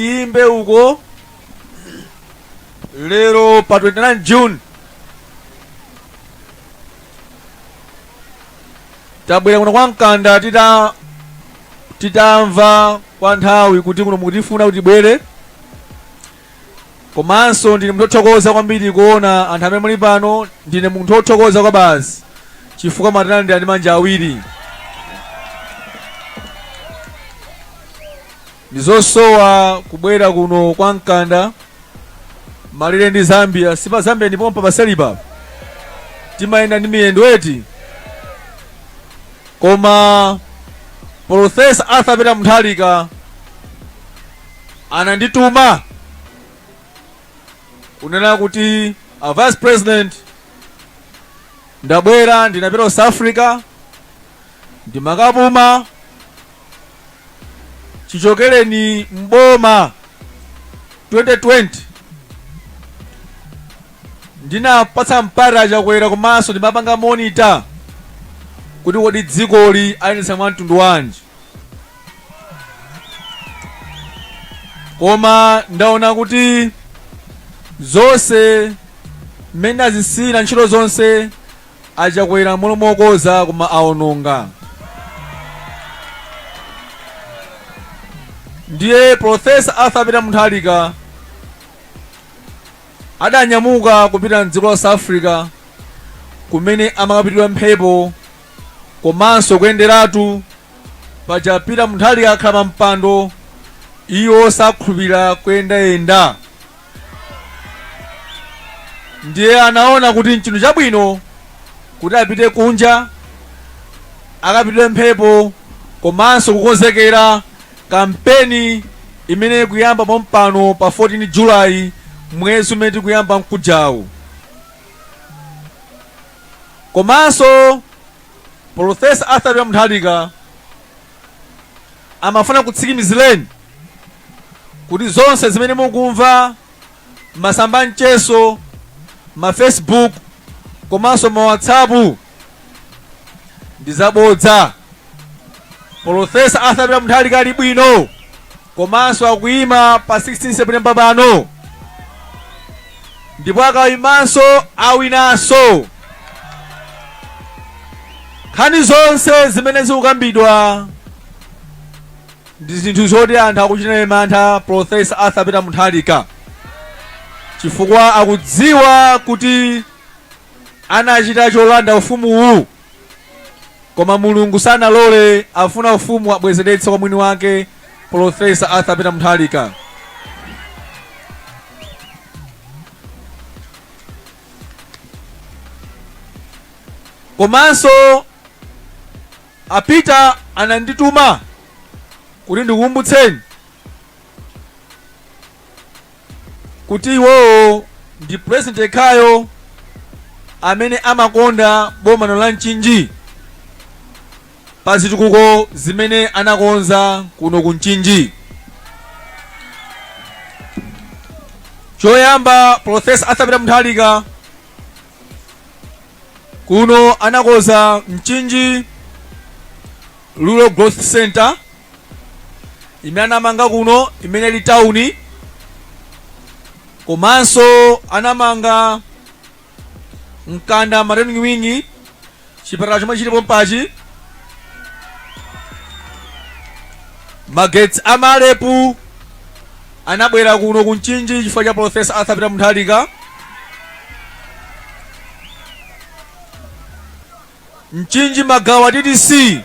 Imbe uko lero pa 29 June tabwera kuno kwa Mkanda titamva kwa nthawi kuti kuno mukutifuna kuti tibwere. Komanso ndine munthu wothokoza kwambiri kuona anthu amene muli pano. Ndine munthu wothokoza kwa basi chifukwa mwatilandira ndi manja awiri. Ndizosowa kubwera kuno kwa Mkanda, malire ndi Zambia. Sipa Zambia ndipompa paselipa timayenda ndi miyendo eti. Koma Professor Arthur Peter Mutharika anandituma kunena kuti a vice president, ndabwera, ndinapita ku South Africa, ndimakapuma chichokereni mboma 2020. Ndinapatsa mpata Chakwera, komanso ndimapanga monitor kuti kodi dzikoli ayendetsa mwa mtundu wanji. Koma ndaona kuti zonse mmene azisiyira ntchito zonse aChakwera m'malo mokonza koma aononga. Ndiye Professor Arthur Peter Mutharika adanyamuka kupita mdziko la South Africa kumene amakapitidwa mphepo komanso kuyenderatu. Paja Peter Mutharika akhala pa mpando, iwo sakhulupirira kuyendayenda. Ndiye anaona kuti nchinthu chabwino kuti apite kunja akapitidwe mphepo komanso kukonzekera kampeni imene ikuyamba pompano pa 14 Julayi, mwezi umene tikuyamba mkujawu. Komanso Professor Arthur Peter Mutharika amafuna kutsimikizireni kuti zonse zimene mukumva masamba mchezo, ma Facebook komanso ma WhatsApp ndi zabodza. Professor Arthur Peter Mutharika ali bwino komanso akuyima pa 16 September pano, ndipo akayimanso awinanso. Nkhani zonse zimene zikukambidwa ndi zinthu zoti anthu akuchita mantha Professor Arthur Peter Mutharika, chifukwa akudziwa kuti anachita cholanda ufumuwu, koma Mulungu sanalole. Afuna ufumu abwezeretse kwa mwini wake, Professor Arthur Peter Mutharika. Komanso a Peter anandituma kuti ndikukumbutseni kuti iwowo ndi president yekhayo amene amakonda boma la Mchinji pa zitukuko zimene anakonza kuno ku Mchinji. Choyamba, Professor Arthur Peter Mutharika kuno anakonza Mchinji Rural Growth Center imene anamanga kuno, imene ili tawuni. Komanso anamanga Mkanda Maternity Wing, chipatala chomwe chilipo mpachi. Magetsi amalepu anabwera kuno ku Mchinji chifukwa cha Professor Arthur Peter Mutharika. Mchinji Magawa TTC,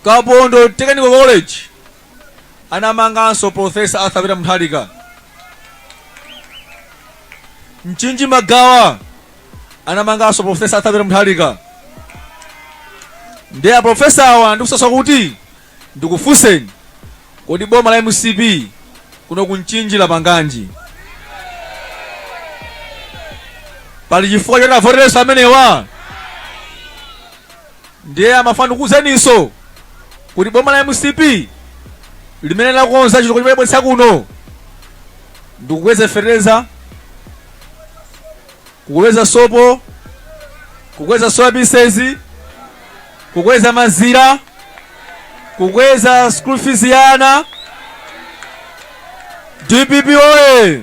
Kapondo Technical College anamanganso Professor Arthur Peter Mutharika. Mchinji Magawa anamanganso Professor Arthur Peter Mutharika. Ndiye a professor awa ndikusasa kuti ndikufunseni, kodi boma la MCP kuno ku Mchinji lapanganji? Pali chifukwa choti avoterenso amenewa? Ndiye amafuna ndikuwuzeninso kuti boma la MCP limene lakonza chitukuko chimene bweretsa kuno. Ndikukweza fertilizer, kukweza sopo, kukweza soya pieces, kukweza mazira, kukweza school fees ya ana. DPP oye!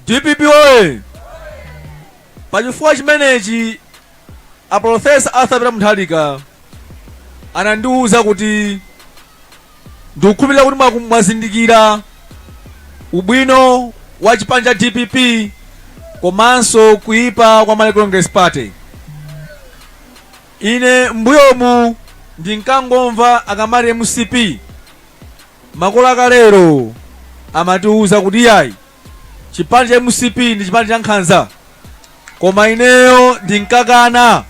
DPP oye! Pachifukwa chimenechi, a Professor Arthur Peter Mutharika anandiwuza kuti ndikukhulupirira kuti mwazindikira ubwino wa chipani cha DPP komanso kuipa kwa Malawi Congress Party. Ine mbuyomu ndinkangomva akamati MCP. Makolo akalero amatiwuza kuti iyayi, chipani cha MCP ndi chipani cha nkhanza, koma ineyo ndinkakana.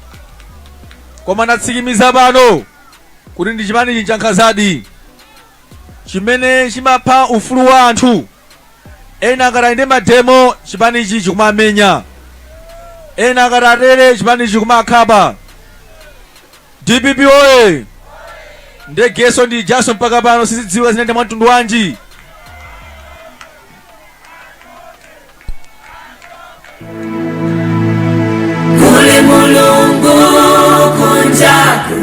Koma ndatsikimiza pano kuti ndi chipani cha nkhanzadi chimene chimapha ufulu wa anthu. Ena akati ndi ma demo, chipanichi chikumamenya. Ena akati atere, chipanichi chikumakhapa. DPP oye! Ndegeso ndi jaso mpaka pano sizidziwika zinende mwa mtundu wanji. Kuli Mulungu kunjaku,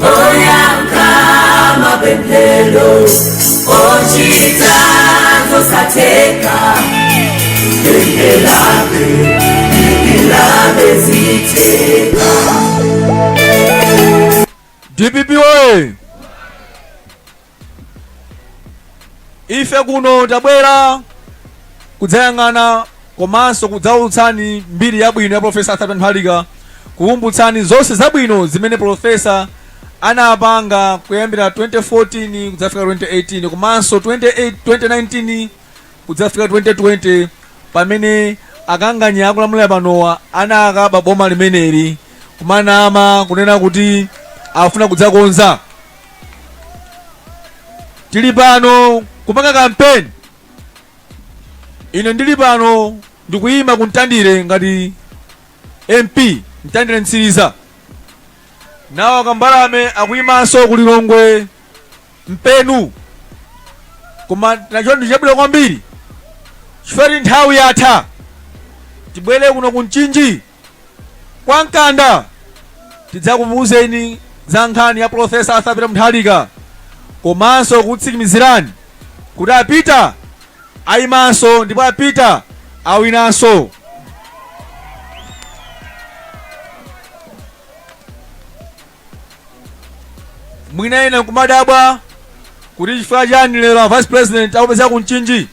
oyankha mapemphero, ochita zosatheka. Pempherabe, pempherabe, zitheka. DPP oye! Ife kuno tabwera kudzayang'ana komanso kudzaulutsani mbiri yabwino ya Professor Arthur Mutharika, kukumbutsani zonse zabwino zimene Professor anapanga kuyambira 2014 kudzafika 2018 komanso 28 2019 kudzafika 2020, pamene akanganya akulamulira panowa anakaba boma limeneli, kumanama kunena kuti afuna kudzakonza. Tili pano kupanga kampeni. Ine ndili pano ndikuyima kuMtandire ngati MP, Mtandire Mtsiriza. Nawo akambalame akuyimanso kuLilongwe Mpenu. Koma nacho ndi chabwino kwambiri chifukwa nthawi yatha. Tibwere kuno kuMchinji kwa Mkanda, tidzakuwuzeni za nkhani ya Professor Arthur Peter Mutharika komanso kutsimikizirani kuti apita ayimanso ndipo apita awinanso. Mwina ena nkumadabwa kuti chifukwa chani lero a Vice President akupeza ku Mchinji,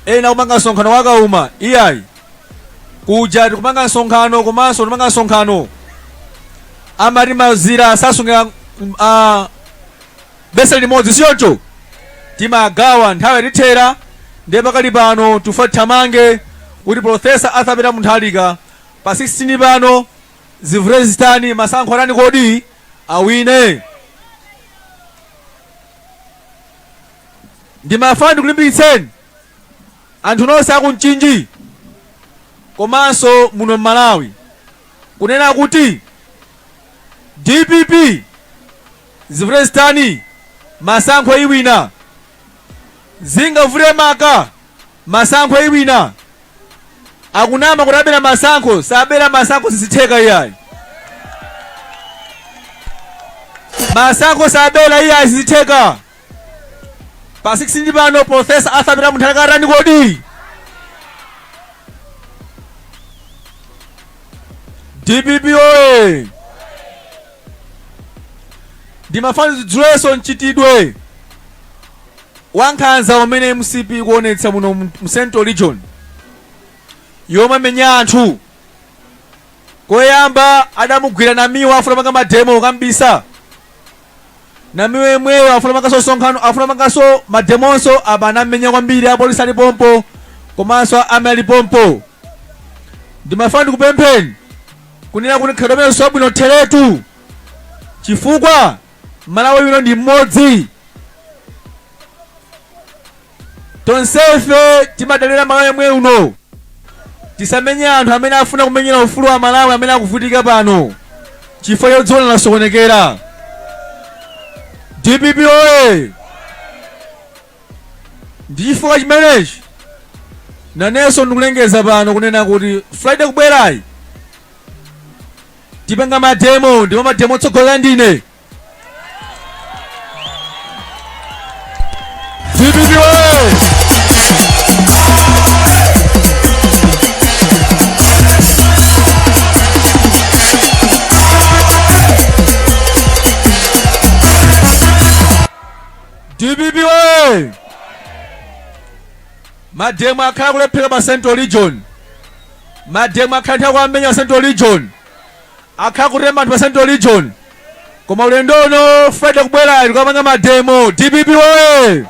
ena akupanga msonkhano wakauma. Iyayi, kuja tikupanga msonkhano komanso timanga msonkhano. Amati mazira sasungira bese limodzi, sichoncho? Timagawa. Nthawi yatithera, ndiye pakali pano tufa thamange kuti Professor Arthur Peter Mutharika pa 16 pano, zivute zitani, masankho atani kodi, awine. Ndimafuna ndikulimbikitseni anthu nonse akuMchinji komanso muno mMalawi kunena kuti DPP, zivute zitani, masankho iwina. Zingavute maka, masankho iwina. Akunama kuti abera masankho. Sabera masankho, sizitheka iyayi. Masankho sabera iyayi, sizitheka. Pa 16 pano Professor Arthur Peter Mutharika atani kodi? DPP oye! Ndimafuna zidzulenso mchitidwe wankhanza umene MCP ikuonetsa muno mu Central Region, yomwe amenya anthu. Koyamba adamugwira Namiwa afuna panga ma demo kambisa. Namiwa yemweyo afuna panganso msonkhano, afuna panganso ma demonso apa, anamenya kwambiri. Apolisi alipompo komanso ame alipompo. Ndimafuna ndikupempheni kunena kuti khalidwe limene wabwino theretu, chifukwa Malawi wino ndi mmodzi. Tonsefe timadalira Malawi yemwe uno. Tisamenye anthu amene afuna kumenyera ufulu wa Malawi amene akuvutika pano chifukwa chodziona lasokonekera. DPP oye! Ndi chifukwa chimenechi nanenso ndikulengeza pano kunena kuti Friday kubwerayi tipanga mademo, ndipo mademo otsogolera ndine. DPP oye! DPP oye! Mademo akhala kulephera pa Central Region, mademo akhala nthawi kuamenya Central Region, akhala kutemba anthu pa Central Region, koma ulendo uno Friday kubwerayi tikapanga mademo. DPP oye!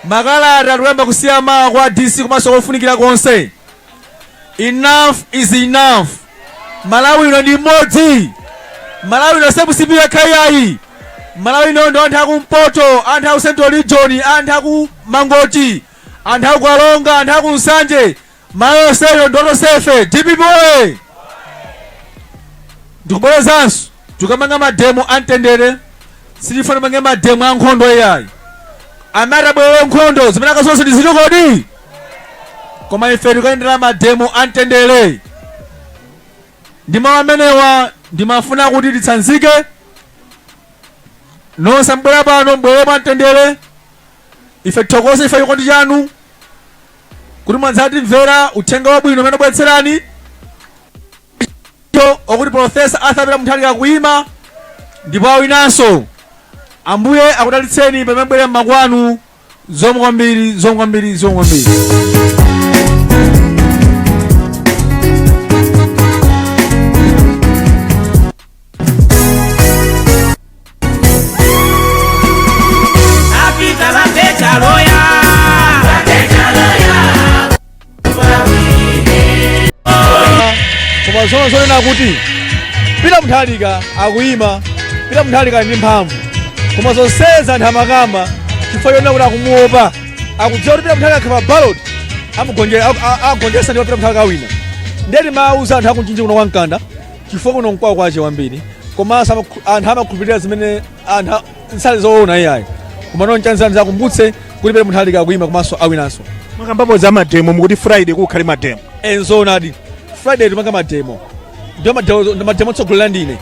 Makalata tikuyamba kusiya mawa kwa DC komanso kofunikira konse. Enough is enough. Malawi ino ndi mmodzi. Malawi ino si MCP yokhayayi. Malawi ino ndi anthu akumpoto, anthu aku Central Region, anthu aku Mangochi, anthu aku Karonga, anthu aku Nsanje. Malawi yonseyo ndi tonsefe. DPP oye! Ndikubwerezanso, tikamanga mademo amtendere, sitifuna timange mademo ankhondo iyayi. Amati abwerere nkhondo zimene akazonse ndi ziti kodi? Koma ife tikayendera mademo amtendere. Ndi mawu amenewa ndimafuna kuti titsanzike nonse mbwera pano, mbwere mwamtendere. Ife tithokoze ife chikondi chanu kuti mwadzatimvera uthenga wabwino umene obweretserani okuti Professor Arthur Peter Mutharika akuyima ndipo awinanso. Ambuye akudalitseni pamene mbwere mmakwanu. Zikomo kwambiri, zikomo kwambiri, zikomo kwambiri. Apita vatecha loya. Koma zono zonena kuti Peter Mutharika akuyima, Peter Mutharika ali ndi mphamvu, koma zonsezi anthu amakamba chifukwa chonena kuti akumuopa, akudziwa kuti Peter Mutharika akhala pa ballot agonjetsa ndipo Peter Mutharika awina. Ndeti mauza anthu akumchinji kuno kwa Mkanda, chifukwa kuno nkwawo kwache kwambiri, komanso anthu amakhulupirira zimene anthu nsale zoona iyayi, koma nonchanzira ndizakumbutse kuti Peter Mutharika akuyima komanso awinanso. Mwakambapo za mademo, mukuti Friday kukhale mademo? Enzonadi, Friday timanga mademo, ndiyo mademo otsogolera ndine.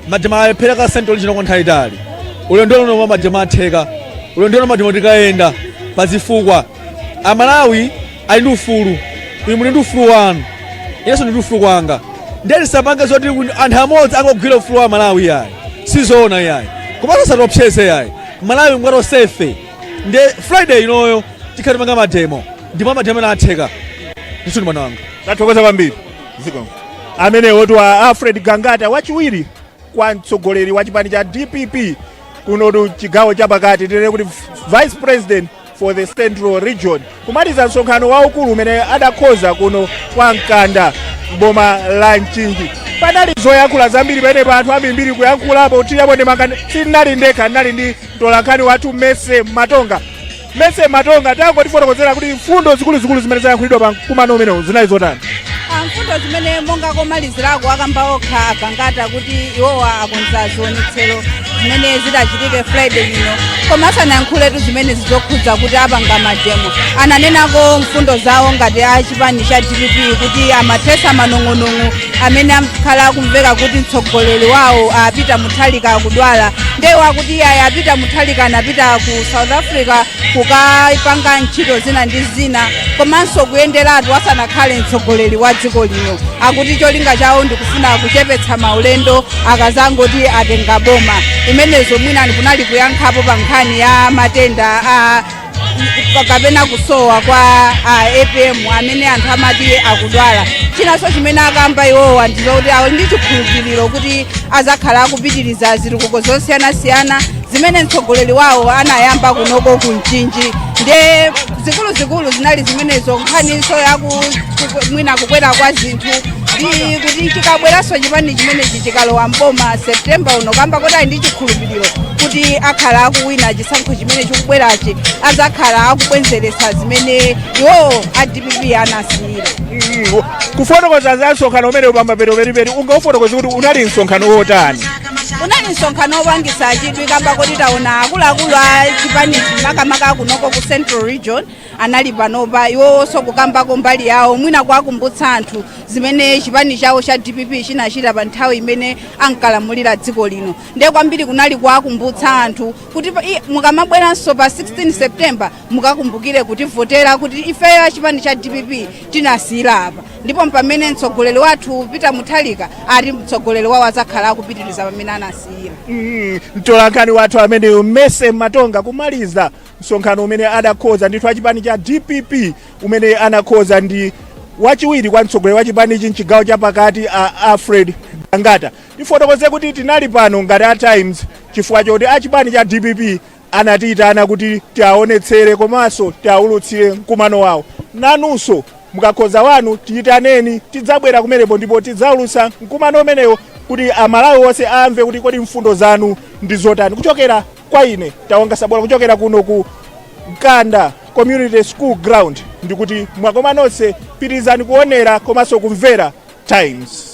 Mademo alephera ka Central Region kwa nthawi itali. Ulendo uno mwa mademo atheka. Ulendo uno mademo tikayenda pazifukwa. Amalawi ali ndi ufulu, inu muli ndi ufulu wanu, inenso ndi ufulu kwanga. Ndiye tisapange zoti anthu amodzi angogwira ufulu wa Malawi iyayi, sizoona iyayi, komanso satopseze iyayi. Malawi ngwatosefe. Ndiye Friday inoyo tikhala timanga mademo, ndipo mademo ena atheka. Ndithu ndi mwana wanga. Tathokoza kwambiri. Zikomo. Amenewo wa Alfred Gangata, wachiwiri kwa mtsogoleri wa chipani cha DPP kunotu chigawo chapakati, tinene kuti vice president for the Central Region, kumaliza msonkhano waukulu umene adakhoza kuno kwa Mkanda boma la Mchinji. Panali zoyankhula zambiri pamene anthu ambirimbiri kuyankhulapo, kuthirapo ndi makani. Sindinali ndekha, ndinali ndi mtolankhani wathu Mese Matonga. Mese Matonga, tangotifotokozera kuti mfundo zikuluzikulu zimene zayankhulidwa pa mkumano umenewu zinali zotani? Mfundo zimene monga komalizirako akamba okha Agangata kuti iwowa akonza zionetsero zimene zidachitike Friday ino, koma asanayankhuletu zimene zizokhudza kuti apanga mademo, ananenako mfundo zawo ngati a chipani cha DPP kuti amathesa manong'onong'o amene amakhala akumveka kuti mtsogoleri wawo a Peter Mutharika akudwala. Ndewo akuti iye a Peter Mutharika anapita ku South Africa kukapanga ntchito zina ndi zina komanso kuyenderatu asanakhale mtsogoleri wa dziko lino. Akuti cholinga chawo ndikufuna kuchepetsa maulendo akazangoti atenga boma. Imenezo mwina kunali kuyankhapo pa nkhani ya matenda a kapena kusowa kwa APM amene anthu amati akudwala. Chinanso chimene akamba iwowa ndizokuti ali ndi chikhulupiriro kuti azakhala akupitiriza zitukuko zosiyanasiyana zimene mtsogoleri wawo anayamba kunoko ku Mchinji. Ndiye zikuluzikulu zinali zimenezo. Nkhaniso yaku mwina kukwera kwa zinthu ndi kuti chikabweranso chipani chimenechi chikalowa mboma September uno, kamba kuti ali ndi chikhulupiriro kuti akhala akuwina chisankho chimene chikubwerachi, azakhala akubwenzeretsa zimene iwowo a DPP anasiyira. Kufotokoza za msonkhano umene pamapeto penipeni, ungaufotokoze kuti unali msonkhano wotani? Unali msonkhano wopangisa chidwi kamba kuti taona akuluakulu a chipanichi, makamaka kunoko ku Central Region, anali panopa iwonso kukambako mbali yawo, mwina kuwakumbutsa anthu zimene chipani chawo cha DPP chinachita pa nthawi imene ankalamulira dziko lino. Ndiye kwambiri kunali kuwakumbutsa anthu kuti mukamabweranso pa 16 September, mukakumbukire kutivotera kuti ifeyo chipani cha DPP tinasiyira apa, ndipo pamene mtsogoleri wathu Peter Mutharika ali mtsogoleri wawo, adzakhala akupitiriza pamene anasiyira. Mtolankhani wathu ameneyo Mese Matonga, kumaliza msonkhano umene adakhoza ndithu achipani cha DPP, umene anakhoza ndi wachiwiri kwa mtsogoleri wa chipanichi mchigawo chapakati, a Alfred Gangata. Tifotokoze kuti tinali pano ngati a Times chifukwa choti achipani cha DPP anatiyitana kuti tiaonetsere komanso tiaulutsire mkumano wawo. Nanunso mukakhoza wanu, tiyitaneni, tidzabwera kumenepo ndipo tidzaulutsa mkumano umenewo kuti Amalawi onse amve kuti kodi mfundo zanu ndi zotani. Kuchokera kwa ine, Tawanga Sabola, kuchokera kuno ku Mkanda Community School Ground, ndikuti mwakoma nonse, pitirizani kuonera komanso kumvera Times.